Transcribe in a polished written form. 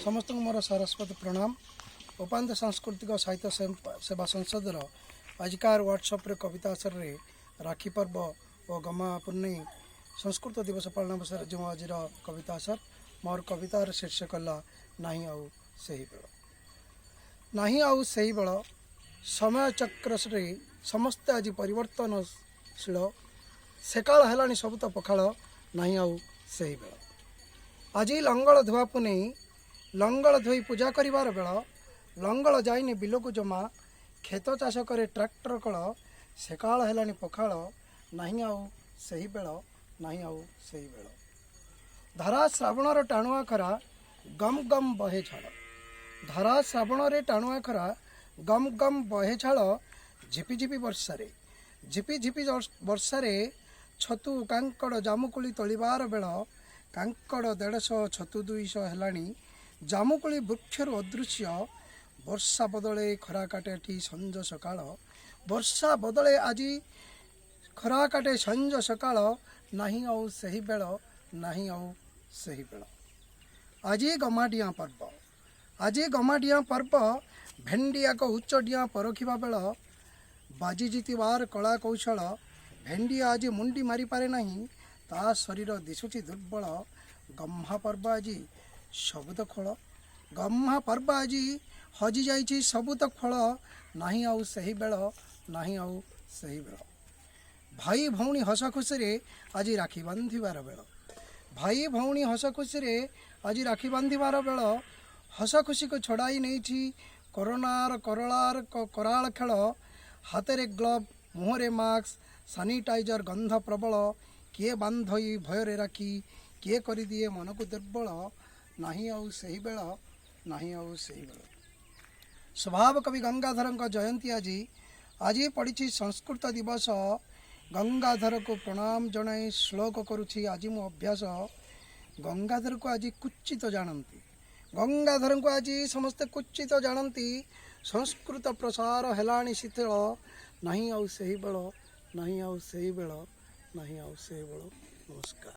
ସମସ୍ତଙ୍କୁ ମୋର ସାରସ୍ୱତ ପ୍ରଣାମ। ଉପାନ୍ତ ସାଂସ୍କୃତିକ ସାହିତ୍ୟ ସେବା ସଂସଦର ଆଜିକାର ୱାର୍କସପ୍ରେ କବିତା ଆସରରେ ରାକ୍ଷୀ ପର୍ବ ଓ ଗମା ପୂର୍ଣ୍ଣେଇ ସଂସ୍କୃତ ଦିବସ ପାଳନ ଅବସରରେ ଯେଉଁ ଆଜିର କବିତା ଆସର, ମୋର କବିତାର ଶୀର୍ଷକ ହେଲା ନାହିଁ ଆଉ ସେହି ବେଳ। ନାହିଁ ଆଉ ସେହି ବେଳ। ସମୟ ଚକ୍ରରେ ସମସ୍ତେ ଆଜି ପରିବର୍ତ୍ତନଶୀଳ। ସେକାଳ ହେଲାଣି ସବୁ ତ ପଖାଳ। ନାହିଁ ଆଉ ସେହି ବେଳ। ଆଜି ଲଙ୍ଗଳ ଧୁଆ ପୁନେଇ, ଲଙ୍ଗଳ ଧୋଇ ପୂଜା କରିବାର ବେଳ। ଲଙ୍ଗଳ ଯାଇନି ବିଲକୁ ଜମା, କ୍ଷେତ ଚାଷ କରେ ଟ୍ରାକ୍ଟର କଳ। ସେକାଳ ହେଲାଣି ପଖାଳ। ନାହିଁ ଆଉ ସେହି ବେଳ, ନାହିଁ ଆଉ ସେହି ବେଳ। ଧାରା ଶ୍ରାବଣର ଟାଣୁଆ ଖରା, ଗମ୍ ଗମ୍ ବହେ ଝାଳ। ଧାରା ଶ୍ରାବଣରେ ଟାଣୁଆ ଖରା, ଗମ୍ ଗମ୍ ବହେ ଝାଳ। ଝିପି ଝିପି ବର୍ଷାରେ, ଝିପି ଝିପି ବର୍ଷାରେ ଛତୁ, କାଙ୍କଡ଼, ଜାମୁକୋଳି ତୋଳିବାର ବେଳ। କାଙ୍କଡ଼ 150, ଛତୁ 200 ହେଲାଣି। ଜାମୁକୋଳି ବୃକ୍ଷରୁ ଅଦୃଶ୍ୟ। ବର୍ଷା ବଦଳେ ଖରା କାଟେ ଏଠି ସଞ୍ଜ ସକାଳ। ବର୍ଷା ବଦଳେ ଆଜି ଖରା କାଟେ ସଞ୍ଜ ସକାଳ। ନାହିଁ ଆଉ ସେହି ବେଳ, ନାହିଁ ଆଉ ସେହି ବେଳ। ଆଜି ଗମାଡିଆଁ ପର୍ବ, ଆଜି ଗମାଡିଆଁ ପର୍ବ। ଭେଣ୍ଡିଆକ ଉଚ୍ଚ ଡିଆଁ ପରଖିବା ବେଳ। ବାଜି ଜିତିବାର କଳା କୌଶଳ। ଭେଣ୍ଡିଆ ଆଜି ମୁଣ୍ଡି ମାରିପାରେ ନାହିଁ, ତା ଶରୀର ଦିଶୁଛି ଦୁର୍ବଳ। ଗହ୍ମା ପର୍ବ ଆଜି ସବୁ ତ ଖୋଳ। ଗହ୍ମା ପର୍ବ ଆଜି ହଜିଯାଇଛି ସବୁ ତ ଖୋଳ। ନାହିଁ ଆଉ ସେହି ବେଳ, ନାହିଁ ଆଉ ସେହି ବେଳ। ଭାଇ ଭଉଣୀ ହସ ଖୁସିରେ ଆଜି ରାକ୍ଷୀ ବାନ୍ଧିବାର ବେଳ। ଭାଇ ଭଉଣୀ ହସ ଖୁସିରେ ଆଜି ରାକ୍ଷୀ ବାନ୍ଧିବାର ବେଳ। ହସ ଖୁସିକୁ ଛଡ଼ାଇ ନେଇଛି କରୋନାର କରଳାର କରାଳ ଖେଳ। ହାତରେ ଗ୍ଲୋଭ୍, ମୁହଁରେ ମାସ୍କ, ସାନିଟାଇଜର ଗନ୍ଧ ପ୍ରବଳ। କିଏ ବାନ୍ଧଇ ଭୟରେ ରାକ୍ଷୀ, କିଏ କରିଦିଏ ମନକୁ ଦୁର୍ବଳ। ନାହିଁ ଆଉ ସେହି ବେଳ, ନାହିଁ ଆଉ ସେହି ବେଳ। ସ୍ୱଭାବ କବି ଗଙ୍ଗାଧରଙ୍କ ଜୟନ୍ତୀ ଆଜି। ଆଜି ପଡ଼ିଛି ସଂସ୍କୃତ ଦିବସ। ଗଙ୍ଗାଧରକୁ ପ୍ରଣାମ ଜଣାଇ ଶ୍ଲୋକ କରୁଛି ଆଜି ମୁଁ ଅଭ୍ୟାସ। ଗଙ୍ଗାଧରକୁ ଆଜି କୁଚିତ ଜାଣନ୍ତି। ଗଙ୍ଗାଧରଙ୍କୁ ଆଜି ସମସ୍ତେ କୁଚିତ ଜାଣନ୍ତି। ସଂସ୍କୃତ ପ୍ରସାର ହେଲାଣି ଶିଥିଳ। ନାହିଁ ଆଉ ସେହି ବେଳ, ନାହିଁ ଆଉ ସେହି ବେଳ, ନାହିଁ ଆଉ ସେହି ବେଳ। ନମସ୍କାର।